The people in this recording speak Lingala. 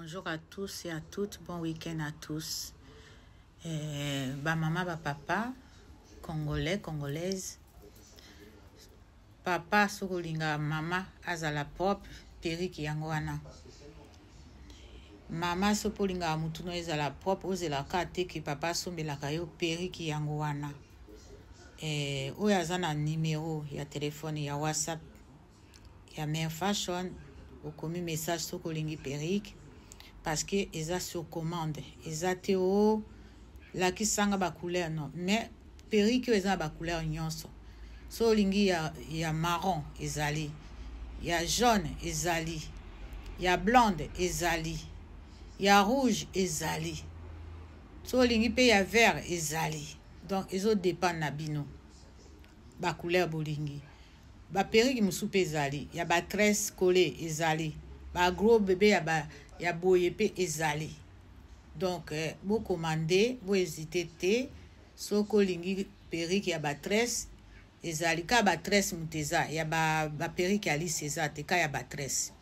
Bonjour à tous et à toutes, bon week-end à tous. Eh, ba mama, ba papa, congolais, congolaise. Papa soki olingaka mama azala propre, perruque yango wana. Mama soki olingaka mutu no ezala propre, ozelaka te ke papa asombelaka yo perruque yango wana. Eh, oyo aza na numero ya telefone ya WhatsApp ya Mère Fashion, okomi message soki olingi perruque parce que eza sur commande, eza te o lakisanga ba couleur non, mais perruque oyo eza na ba couleur nyonso. So olingi ya marron ezali, ya jaune ezali, ya blonde ezali, ya rouge ezali, so olingi pe ya vert ezali. Donc ezo dépendre na bino ba couleur bolingi. Ba perruque mosusu pe ezali ya ba tresse collée ezali, ba gros bébé ya ba ya boye pe ezali. Donc bo commander, bo hésiter te. Soki olingi perruque ya ba tresse ezali, ka ba tresse moto eza ya ba perruque ya lisse eza te, ka ya ba tresse.